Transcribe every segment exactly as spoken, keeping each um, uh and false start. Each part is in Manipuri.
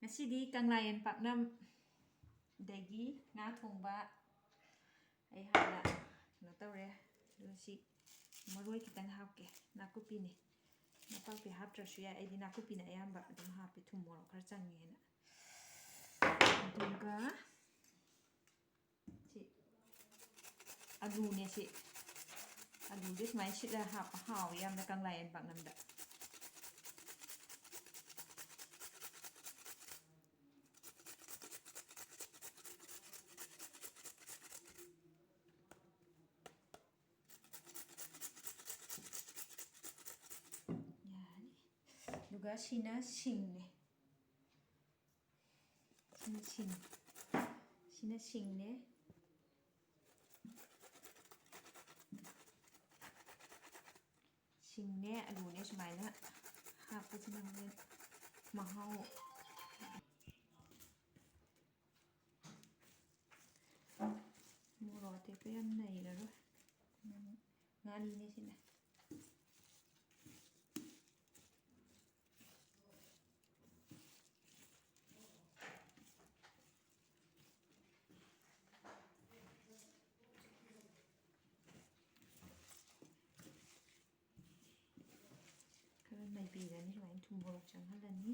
ꯉꯁꯤꯗꯤ ꯀꯪꯂꯥꯌꯦꯟ ꯄꯥꯛꯅꯝ ꯑꯗꯒꯤ ꯉꯥ ꯊꯣꯡꯕ ꯑꯩ ꯍꯥꯟꯅ ꯀꯩꯅꯣ ꯇꯧꯔꯦ꯫ ꯑꯗꯨꯒ ꯁꯤ ꯃꯔꯣꯏ ꯈꯤꯇꯪ ꯍꯥꯞꯀꯦ꯫ ꯅꯥꯀꯨꯞꯄꯤꯅꯦ꯫ ꯅꯄꯥꯛꯄꯤ ꯍꯥꯞꯇ꯭ꯔꯁꯨ ꯌꯥꯏ꯫ ꯑꯩꯗꯤ ꯅꯥꯀꯨꯞꯄꯤꯅ ꯑꯌꯥꯝꯕ ꯑꯗꯨꯝ ꯍꯥꯞꯄꯦ, ꯊꯨꯝ ꯃꯣꯔꯣꯛ ꯈꯔ ꯆꯪꯉꯦꯅ꯫ ꯑꯗꯨꯒ ꯁꯤ ꯑꯂꯨꯅꯦ꯫ ꯁꯤ ꯑꯂꯨꯁꯦ ꯁꯨꯃꯥꯏꯅ ꯁꯤꯠꯂꯒ ꯍꯥꯞꯄ ꯍꯥꯎꯋꯦ ꯌꯥꯝꯅ ꯀꯪꯂꯥꯌꯦꯟ ꯄꯥꯛꯅꯝꯗ꯫ ꯌꯥꯔꯅꯤ꯫ ꯑꯗꯨꯒ ꯁꯤꯅ ꯁꯤꯡꯅꯦ꯫ ꯁꯤꯅ ꯁꯤꯡ, ꯁꯤꯅ ꯁꯤꯡꯅꯦ꯫ ꯁꯤꯡꯅꯦ, ꯑꯂꯨꯅꯦ ꯁꯨꯃꯥꯏꯅ ꯍꯥꯞꯄꯁꯤꯅ ꯍꯣꯔꯦꯟ ꯃꯍꯥꯎ꯫ ꯃꯣꯔꯣꯛ ꯑꯇꯦꯛꯄ ꯌꯥꯝ ꯅꯩꯔꯔꯣꯏ꯫ ꯉꯥꯔꯤꯅꯦ ꯁꯤꯅ꯫ ꯈꯔ ꯅꯩꯕꯤꯔꯅꯤ꯫ ꯁꯨꯃꯥꯏꯅ ꯊꯨꯝ ꯃꯣꯔꯣꯛ ꯆꯪꯍꯜꯂꯅꯤ꯫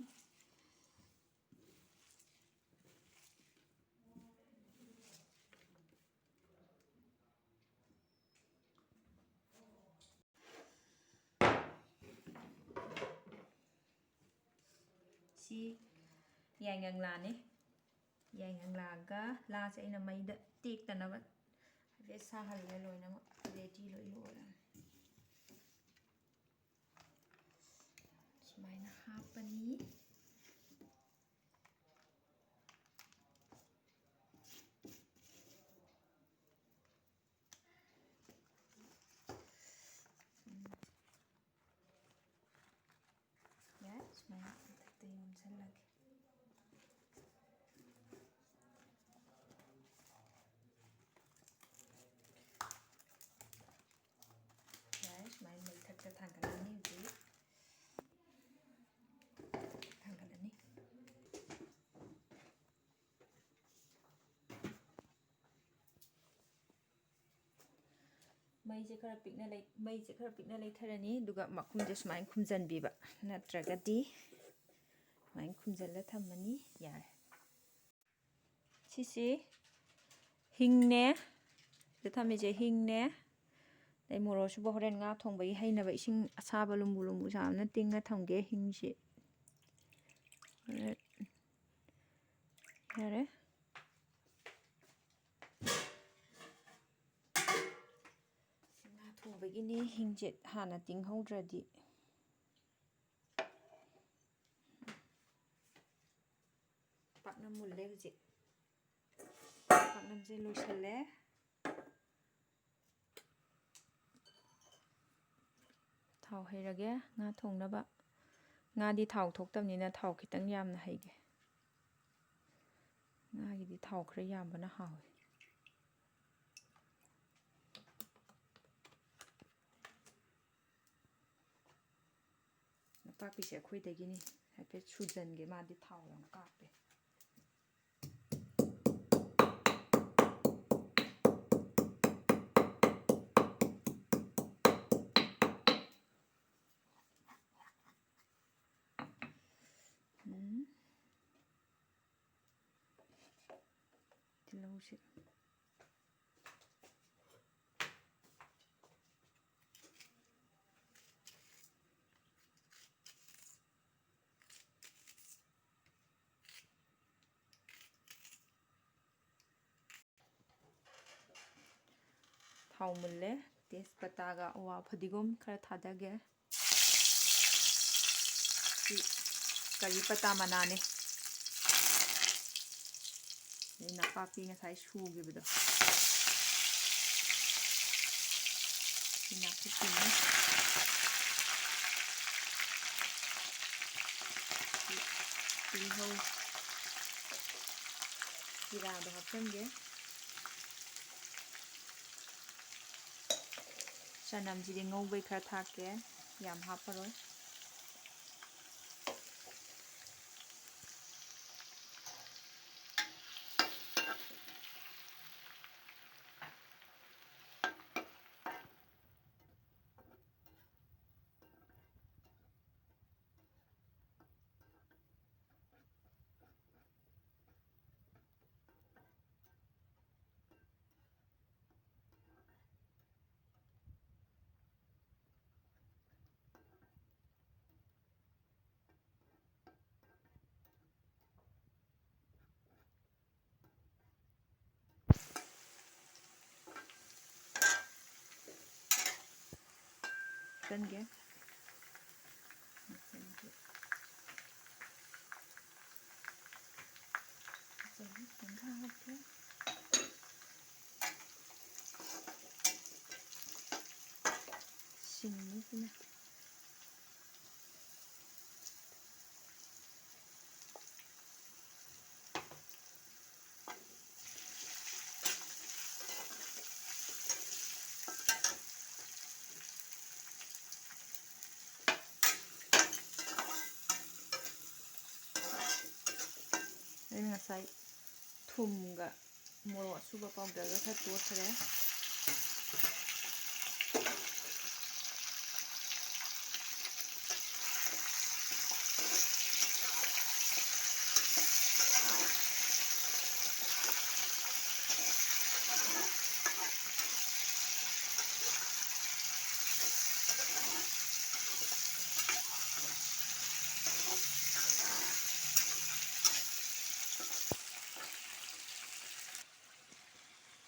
ꯁꯤ ꯌꯥꯏꯉꯪꯂꯥꯅꯦ꯫ ꯌꯥꯏꯉꯪꯂꯥꯒ ꯂꯥꯁꯦ ꯑꯩꯅ ꯃꯩꯗ ꯇꯦꯛꯇꯅꯕ ꯍꯥꯏꯐꯦꯠ ꯁꯥꯍꯜꯂꯦ꯫ ꯂꯣꯏꯅꯃꯛ ꯔꯦꯗꯤ ꯂꯣꯏ ꯂꯣꯏꯔꯦ꯫ ꯁꯨꯃꯥꯏꯅ ꯍꯥꯞꯄꯅꯤ꯫ ꯌꯥꯔꯦ, ꯁꯨꯃꯥꯏꯅ ꯃꯊꯛꯇ ꯌꯣꯝꯁꯜꯂꯒꯦ꯫ ꯌꯥꯔꯦ, ꯁꯨꯃꯥꯏꯅ ꯃꯩ ꯊꯛꯇ ꯊꯥꯡꯒꯠꯂꯅꯤ ꯍꯧꯖꯤꯛ꯫ ꯃꯩꯁꯦ ꯈꯔ ꯄꯤꯛꯅ ꯂꯩ-, ꯃꯩꯁꯦ ꯈꯔ ꯄꯤꯛꯅ ꯂꯩꯊꯔꯅꯤ, ꯑꯗꯨꯒ ꯃꯈꯨꯝꯁꯦ ꯁꯨꯃꯥꯏꯅ ꯈꯨꯝꯖꯤꯟꯕꯤꯕ, ꯅꯠꯇ꯭ꯔꯒꯗꯤ ꯁꯨꯃꯥꯏꯅ ꯈꯨꯝꯖꯤꯜꯂ ꯊꯝꯃꯅꯤ꯫ ꯌꯥꯔꯦ꯫ ꯁꯤꯁꯤ ꯍꯤꯡꯅꯦ, ꯁꯤꯗ ꯊꯝꯃꯤꯁꯦ ꯍꯤꯡꯅꯦ, ꯑꯗꯩ ꯃꯣꯔꯣꯛ ꯑꯁꯨꯕ, ꯍꯣꯔꯦꯟ ꯉꯥ ꯊꯣꯡꯕꯒꯤ ꯍꯩꯅꯕ ꯏꯁꯤꯡ ꯑꯁꯥꯕ ꯂꯨꯝꯕꯨ ꯂꯨꯝꯕꯨ ꯁꯥꯕꯅ ꯇꯤꯡꯉ ꯊꯝꯒꯦ꯫ ꯍꯤꯡꯁꯤ ꯌꯥꯔꯦ꯫ ꯉꯥ ꯊꯣꯡꯕꯒꯤꯅꯤ꯫ ꯍꯤꯡꯁꯦ ꯍꯥꯟꯅ ꯇꯤꯡꯍꯧꯗ꯭ꯔꯗꯤ꯫ ꯄꯥꯛꯅꯝ ꯃꯨꯜꯂꯦ ꯍꯧꯖꯤꯛ꯫ ꯄꯥꯛꯅꯝꯁꯦ ꯂꯣꯏꯁꯤꯜꯂꯦ꯫ ꯊꯥꯎ ꯍꯩꯔꯒꯦ ꯉꯥ ꯊꯣꯡꯅꯕ꯫ ꯉꯥꯗꯤ ꯊꯥꯎ ꯊꯣꯛꯇꯕꯅꯤꯅ ꯊꯥꯎ ꯈꯤꯇꯪ ꯌꯥꯝꯅ ꯍꯩꯒꯦ꯫ ꯉꯥꯒꯤꯗꯤ ꯊꯥꯎ ꯈꯔ ꯌꯥꯝꯕꯅ ꯍꯥꯎꯋꯤ꯫ ꯅꯄꯥꯛꯄꯤꯁꯦ ꯑꯩꯈꯣꯏꯗꯒꯤꯅꯤ꯫ ꯍꯥꯏꯐꯦꯠ ꯁꯨꯖꯟꯒꯦ, ꯃꯥꯗꯤ ꯊꯥꯎ ꯌꯥꯝ ꯀꯥꯞꯄꯦ꯫ ꯎꯝ꯫ ꯇꯤꯜꯍꯧꯁꯦ꯫ ꯊꯥꯎ ꯃꯨꯜꯂꯦ꯫ ꯇꯦꯖꯄꯇꯥꯒ ꯑꯋꯥ ꯐꯗꯤꯒꯣꯝ ꯈꯔ ꯊꯥꯗꯒꯦ꯫ ꯁꯤ ꯀꯔꯤ ꯄꯇꯥ ꯃꯅꯥꯅꯦ꯫ ꯑꯗꯩ ꯅꯄꯥꯛꯄꯤ ꯉꯁꯥꯏ ꯁꯨꯈꯤꯕꯗꯣ꯫ ꯁꯤ ꯅꯥꯀꯨꯞꯄꯤꯅꯦ꯫ ꯁꯤ ꯇꯤꯜꯍꯧ꯫ ꯖꯤꯔꯥꯗꯣ ꯍꯥꯞꯆꯤꯟꯒꯦ꯫ ꯆꯅꯝꯁꯤꯗꯤ ꯉꯧꯕꯩ ꯈꯔ ꯊꯥꯛꯀꯦ, ꯌꯥꯝ ꯍꯥꯞꯄꯔꯣꯏ꯫ ꯍꯥꯞꯆꯟꯒꯦ꯫ ꯃꯆꯜꯁꯦ, ꯃꯆꯜꯁꯦ ꯈꯤꯇꯪ ꯈꯔ ꯍꯥꯞꯀꯦ꯫ ꯁꯤꯡꯅꯤ ꯁꯤꯅ꯫ ꯑꯩꯅ ꯉꯁꯥꯏ ꯊꯨꯝꯒ ꯃꯣꯔꯣꯛ ꯑꯁꯨꯕ ꯄꯥꯎꯗꯔꯒ ꯈꯔ ꯇꯣꯠꯈ꯭ꯔꯦ꯫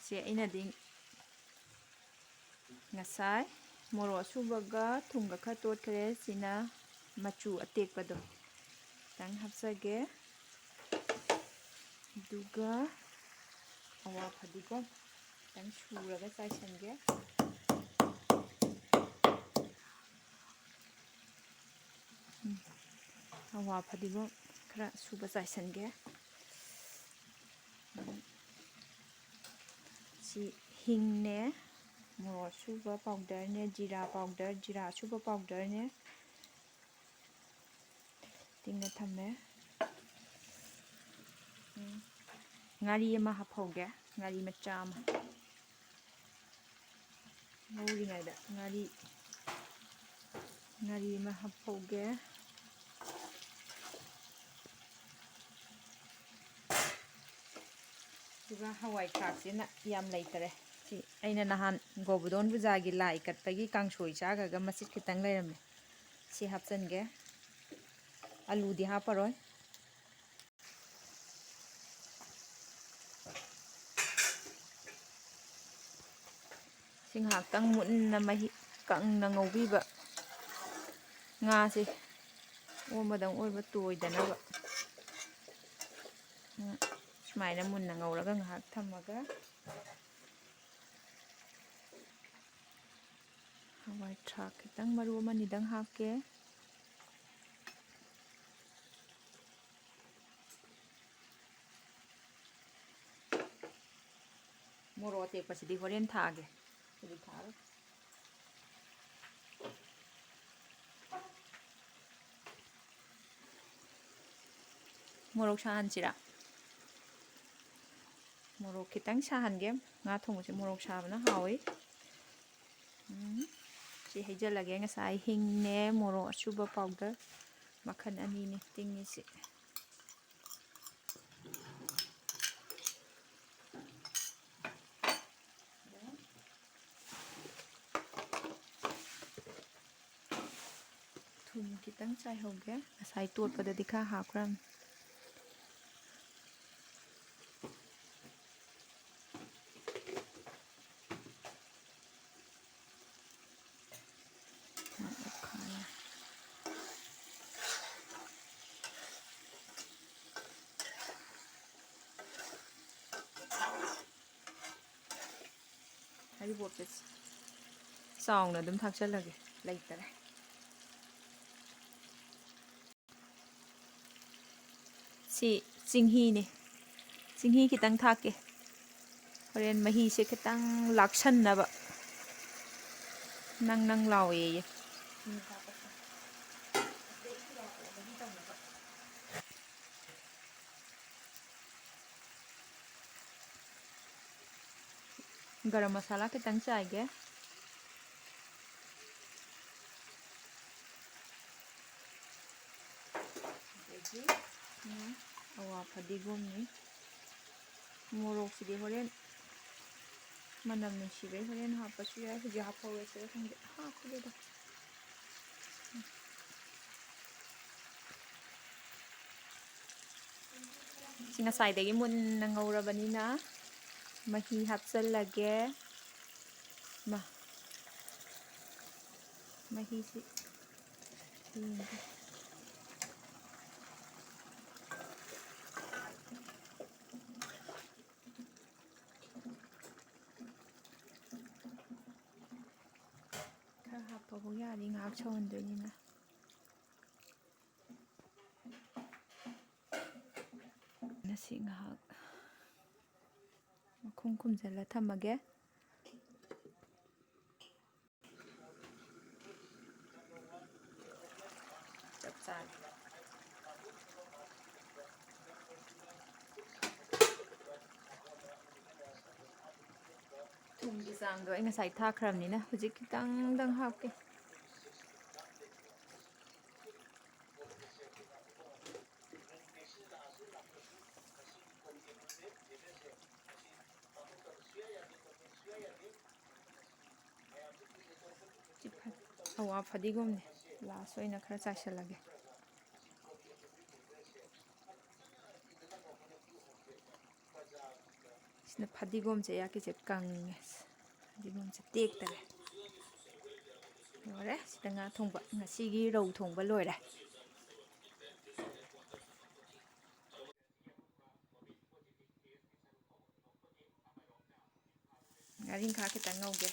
ꯁꯦ, ꯑꯩꯅꯗꯤ ꯉꯁꯥꯏ ꯃꯣꯔꯣꯛ ꯑꯁꯨꯕꯒ ꯊꯨꯝꯒ ꯈꯔ ꯇꯣꯠꯈ꯭ꯔꯦ꯫ ꯁꯤꯅ ꯃꯆꯨ ꯑꯇꯦꯛꯄꯗꯣ ꯈꯤꯇꯪ ꯍꯥꯞꯆꯒꯦ꯫ ꯑꯗꯨꯒ ꯑꯋꯥ ꯐꯗꯤꯒꯣꯝ ꯈꯤꯇꯪ ꯁꯨꯔꯒ ꯆꯥꯏꯁꯟꯒꯦ꯫ ꯎꯝ, ꯑꯋꯥ ꯐꯗꯤꯒꯣꯝ ꯈꯔ ꯁꯨꯕ ꯆꯥꯏꯁꯟꯒꯦ꯫ ꯁꯤ ꯍꯤꯡꯅꯦ, ꯃꯣꯔꯣꯛ ꯑꯁꯨꯕ ꯄꯥꯎꯗꯔꯅꯦ, ꯖꯤꯔꯥ ꯄꯥꯎꯗꯔ, ꯖꯤꯔꯥ ꯑꯁꯨꯕ ꯄꯥꯎꯗꯔꯅꯦ꯫ ꯇꯤꯡꯅ ꯊꯝꯃꯦ꯫ ꯎꯝ, ꯉꯥꯔꯤ ꯑꯃ ꯍꯥꯞꯍꯧꯒꯦ, ꯉꯥꯔꯤ ꯃꯆꯥ ꯑꯃ꯫ ꯉꯧꯔꯤꯉꯩꯗ ꯉꯥꯔꯤ, ꯉꯥꯔꯤ ꯑꯃ ꯍꯥꯞꯍꯧꯒꯦ꯫ ꯑꯗꯨꯒ ꯍꯋꯥꯏ ꯊ꯭ꯔꯥꯛꯁꯤꯅ ꯌꯥꯝ ꯂꯩꯇꯔꯦ꯫ ꯁꯤ ꯑꯩꯅ ꯅꯍꯥꯟ ꯒꯣꯕꯨꯗꯣꯟ ꯄꯨꯖꯥꯒꯤ ꯂꯥꯏ ꯀꯠꯄꯒꯤ ꯀꯥꯡꯁꯣꯏ ꯆꯥꯈ꯭ꯔꯒ ꯃꯆꯤꯠ ꯈꯤꯇꯪ ꯂꯩꯔꯝꯃꯦ꯫ ꯁꯤ ꯍꯥꯞꯆꯤꯟꯒꯦ꯫ ꯑꯂꯨꯗꯤ ꯍꯥꯞꯄꯔꯣꯏ꯫ ꯁꯤ ꯉꯥꯏꯍꯥꯛꯇꯪ ꯃꯨꯟꯅ ꯃꯍꯤ ꯀꯪꯅ ꯉꯧꯕꯤꯕ꯫ ꯉꯥꯁꯦ ꯑꯣꯝꯕꯗꯪ ꯑꯣꯏꯕ ꯇꯣꯏꯗꯅꯕ꯫ ꯎꯝ, ꯁꯨꯃꯥꯏꯅ ꯃꯨꯟꯅ ꯉꯧꯔꯒ ꯉꯥꯏꯍꯥꯛ ꯊꯝꯃꯒ, ꯍꯋꯥꯏ ꯊ꯭ꯔꯥꯛ ꯈꯤꯇꯪ, ꯃꯔꯨ ꯑꯃꯅꯤꯗꯪ ꯍꯥꯞꯀꯦ꯫ ꯃꯣꯔꯣꯛ ꯑꯇꯦꯛꯄꯁꯤꯗꯤ ꯍꯣꯔꯦꯟ ꯊꯥꯛꯑꯒꯦ, ꯍꯧꯖꯤꯛ ꯊꯥꯛꯑꯔꯣꯏ꯫ ꯃꯣꯔꯣꯛ ꯁꯥꯍꯟꯁꯤꯔꯥ? ꯃꯣꯔꯣꯛ ꯈꯤꯇꯪ ꯁꯥꯍꯟꯒꯦ꯫ ꯉꯥ ꯊꯣꯡꯕꯁꯦ ꯃꯣꯔꯣꯛ ꯁꯥꯕꯅ ꯍꯥꯎꯏ꯫ ꯎꯝ, ꯁꯤ ꯍꯩꯖꯤꯜꯂꯒꯦ꯫ ꯉꯁꯥꯏ ꯍꯤꯡꯅꯦ, ꯃꯣꯔꯣꯛ ꯑꯁꯨꯕ powder ꯃꯈꯜ ꯑꯅꯤꯅꯦ ꯇꯤꯡꯉꯤꯁꯤ꯫ ꯊꯨꯝ ꯈꯤꯇꯪ ꯆꯥꯏꯍꯧꯒꯦ, ꯉꯁꯥꯏ ꯇꯣꯠꯄꯗꯗꯤ ꯈꯔ ꯍꯥꯞꯈ꯭ꯔꯕꯅꯤ꯫ ꯍꯔꯤꯕꯣꯞꯁꯦ ꯆꯥꯎꯅ ꯑꯗꯨꯝ ꯊꯥꯛꯆꯜꯂꯒꯦ, ꯂꯩꯇꯔꯦ꯫ ꯁꯤ ꯆꯤꯡꯍꯤꯅꯦ, ꯆꯤꯡꯍꯤ ꯈꯤꯇꯪ ꯊꯥꯛꯀꯦ꯫ ꯍꯣꯔꯦꯟ ꯃꯍꯤꯁꯦ ꯈꯤꯇꯪ ꯂꯥꯛꯁꯟꯅꯕ, ꯅꯪ ꯅꯪ ꯂꯥꯎꯋꯦꯌꯦ꯫ ꯒꯔꯝ ꯃꯁꯥꯂꯥ ꯈꯤꯇꯪ ꯆꯥꯏꯒꯦ꯫ ꯑꯗꯒꯤ ꯑꯋꯥ ꯐꯗꯤꯒꯣꯝꯅꯤ꯫ ꯃꯣꯔꯣꯛꯁꯤꯗꯤ ꯍꯣꯔꯦꯟ ꯃꯅꯝ ꯅꯨꯡꯁꯤꯕꯩ ꯍꯣꯔꯦꯟ ꯍꯥꯞꯄꯁꯨ ꯌꯥꯏ꯫ ꯍꯧꯖꯤꯛ ꯍꯥꯞꯍꯧꯔꯁꯤꯔ ꯈꯪꯗꯦ꯫ ꯍꯥꯞꯄꯒꯦꯗ꯫ ꯁꯤ ꯉꯁꯥꯏꯗꯒꯤ ꯃꯨꯟꯅ ꯉꯧꯔꯕꯅꯤꯅ ꯃꯍꯤ ꯍꯥꯞꯆꯜꯂꯒꯦ꯫ ꯃꯥ, ꯃꯍꯤꯁꯤ ꯌꯦꯡꯒꯦ꯫ ꯈꯔ ꯍꯥꯞꯄꯕꯨ ꯌꯥꯔꯤ, ꯉꯥꯏꯍꯥꯛ ꯁꯧꯍꯟꯗꯣꯏꯅꯤꯅ꯫ ꯉꯁꯤ ꯉꯥꯏꯍꯥꯛ ꯃꯈꯨꯝ ꯈꯨꯝꯖꯤꯜꯂ ꯊꯝꯃꯒꯦ꯫ ꯆꯞ ꯆꯥꯔꯦ꯫ ꯊꯨꯝꯒꯤ ꯆꯥꯡꯗꯣ ꯑꯩ ꯉꯁꯥꯏ ꯊꯥꯛꯈ꯭ꯔꯕꯅꯤꯅ ꯍꯧꯖꯤꯛ ꯈꯤꯇꯪꯗꯪ ꯍꯥꯞꯀꯦ꯫ ꯁꯤ ꯐ-, ꯑꯋꯥ ꯐꯗꯤꯒꯣꯝꯅꯦ꯫ ꯂꯥꯁ ꯑꯣꯏꯅ ꯈꯔ ꯆꯥꯏꯁꯤꯜꯂꯒꯦ꯫ ꯁꯤꯅ ꯐꯗꯤꯒꯣꯝꯁꯦ ꯑꯌꯥꯛꯀꯤꯁꯦ ꯀꯪꯉꯦ꯫ ꯐꯗꯤꯒꯣꯝꯁꯦ ꯇꯦꯛꯇꯔꯦ꯫ ꯂꯣꯏꯔꯦ꯫ ꯁꯤꯗ ꯉꯥ ꯊꯣꯡꯕ, ꯉꯁꯤꯒꯤ ꯔꯧ ꯊꯣꯡꯕ ꯂꯣꯏꯔꯦ꯫ ꯉꯥꯔꯤꯡꯈꯥ ꯈꯤꯇꯪ ꯉꯧꯒꯦ꯫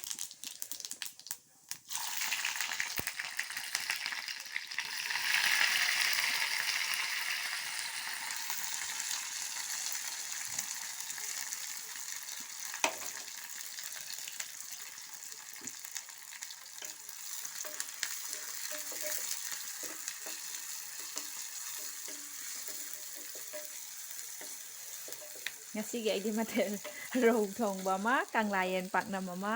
ꯉꯁꯤꯒꯤ ꯑꯩꯒꯤ ꯃꯊꯦꯜ, ꯔꯧ ꯊꯣꯡꯕ ꯑꯃ, ꯀꯪꯂꯥ ꯌꯦꯟ ꯄꯥꯛꯅꯝ ꯑꯃ,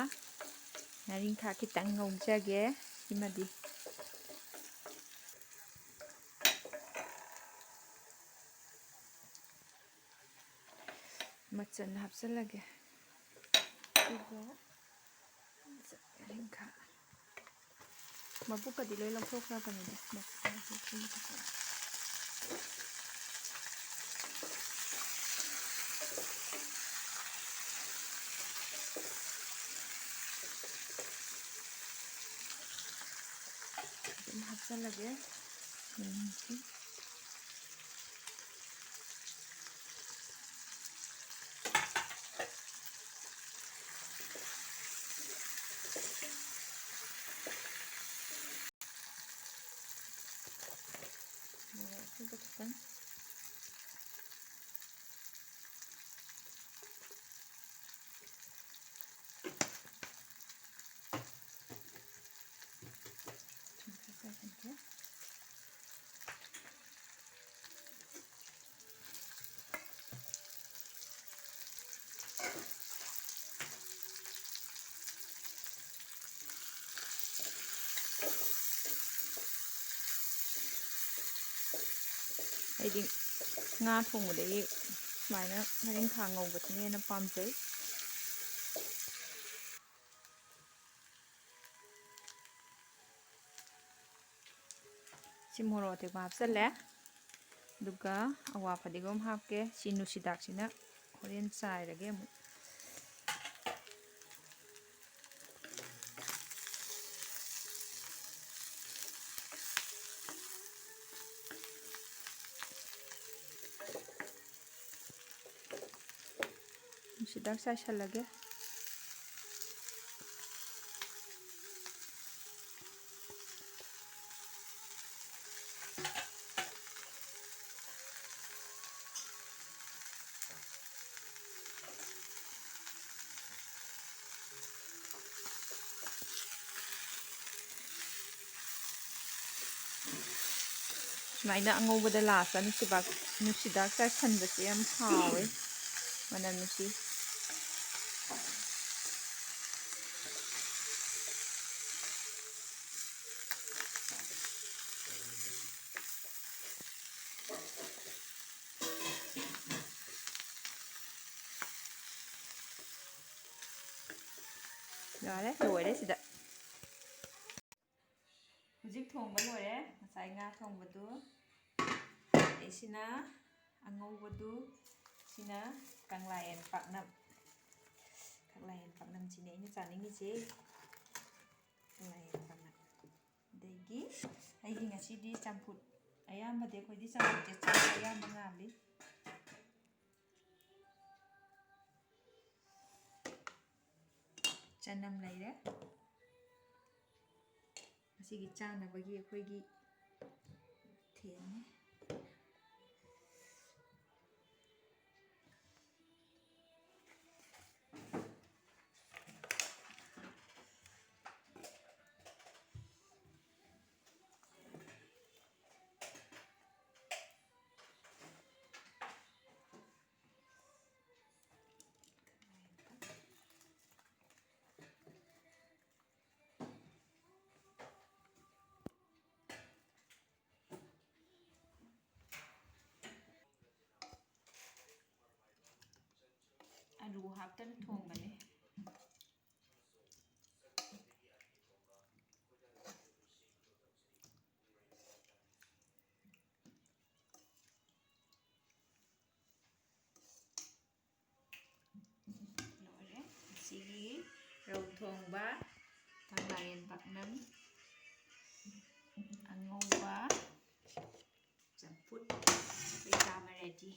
ꯉꯥꯔꯤꯡꯈꯥ ꯈꯤꯇꯪ ꯉꯧꯖꯒꯦ꯫ ꯁꯤꯃꯗꯤ ꯃꯆꯜ ꯍꯥꯞꯆꯤꯜꯂꯒꯦ꯫ ꯑꯗꯨꯒ ꯉꯥꯔꯤꯡꯈꯥ꯫ ꯃꯕꯨꯛꯀꯗꯤ ꯂꯣꯏ ꯂꯧꯊꯣꯛꯈ꯭ꯔꯕꯅꯤꯗ꯫ ꯑꯗꯨꯝ ꯍꯥꯞ-, ꯍꯥꯞꯆꯜꯂꯒꯦ꯫ ꯌꯦꯡꯁꯤ꯫ ꯃꯣꯔꯣꯛ ꯑꯁꯨꯕ ꯈꯤꯇꯪ꯫ ꯊꯨꯝ ꯈꯔ ꯆꯥꯏꯁꯤꯟꯒꯦ꯫ ꯑꯩꯗꯤ ꯉꯥ ꯊꯣꯡꯕꯗꯒꯤ ꯁꯨꯃꯥꯏꯅ ꯉꯥꯔꯤꯡꯈꯥ ꯉꯧꯕꯁꯤꯅ ꯍꯦꯟꯅ ꯄꯥꯝꯖꯩ꯫ ꯁꯤ ꯃꯣꯔꯣꯛ ꯑꯇꯦꯛꯄ ꯍꯥꯞꯆꯜꯂꯦ, ꯑꯗꯨꯒ ꯑꯋꯥ ꯐꯗꯤꯒꯣꯝ ꯍꯥꯞꯀꯦ꯫ ꯁꯤ ꯅꯨꯡꯁꯤꯗꯥꯛꯁꯤꯅ ꯍꯣꯔꯦꯟ ꯆꯥꯏꯔꯒꯦ ꯑꯃꯨꯛ꯫ ꯅꯨꯡꯁꯤꯗꯥꯛ ꯆꯥꯏꯁꯜꯂꯒꯦ꯫ ꯁꯨꯃꯥꯏꯅ ꯑꯉꯧꯕꯗ ꯂꯥꯁꯇ ꯅꯨꯡꯁꯤꯕꯥꯛ-, ꯅꯨꯡꯁꯤꯗꯥꯛ ꯆꯥꯏꯁꯟꯕꯁꯦ ꯌꯥꯝ ꯍꯥꯎꯋꯦ, ꯃꯅꯝ ꯅꯨꯡꯁꯤ꯫ ꯌꯥꯔꯦ, ꯂꯣꯏꯔꯦ ꯁꯤꯗ꯫ ꯍꯧꯖꯤꯛ ꯊꯣꯡꯕ ꯂꯣꯏꯔꯦ, ꯉꯁꯥꯏ ꯉꯥ ꯊꯣꯡꯕꯗꯨ꯫ ꯑꯗꯩꯁꯤꯅ ꯑꯉꯧꯕꯗꯨ, ꯁꯤꯅ ꯀꯪꯂꯥꯌꯦꯟ ꯄꯥꯛꯅꯝ꯫ ꯀꯪꯂꯥꯌꯦꯟ ꯄꯥꯛꯅꯝꯁꯤꯅꯦ ꯑꯩꯅ ꯆꯥꯅꯤꯡꯉꯤꯁꯦ꯫ ꯀꯪꯂꯥꯌꯦꯟ ꯄꯥꯛꯅꯝ꯫ ꯑꯗꯒꯤ ꯑꯩꯒꯤ ꯉꯁꯤꯗꯤ ꯆꯝꯐꯨꯠ, ꯑꯌꯥꯝꯕꯗꯤ ꯑꯩꯈꯣꯏꯗꯤ ꯆꯝꯐꯨꯠꯁꯦ ꯆꯥꯕ ꯑꯌꯥꯝꯕ ꯉꯥꯜꯂꯤ꯫ ꯆꯅꯝ ꯂꯩꯔꯦ꯫ ꯉꯁꯤꯒꯤ ꯆꯥꯅꯕꯒꯤ ꯑꯩꯈꯣꯏꯒꯤ ꯊꯦꯟꯅꯦ꯫ ꯑꯂꯨ ꯍꯥꯞꯇꯅ ꯊꯣꯡꯒꯅꯤ꯫ ꯂꯣꯏꯔꯦ꯫ ꯉꯁꯤꯒꯤ ꯔꯧ ꯊꯣꯡꯕ, ꯊꯝꯕꯥꯜ ꯄꯥꯛꯅꯝ, ꯑꯉꯧꯕ, ꯆꯝꯐꯨꯠ, ꯑꯩꯈꯣꯏ ꯆꯥꯕ ready꯫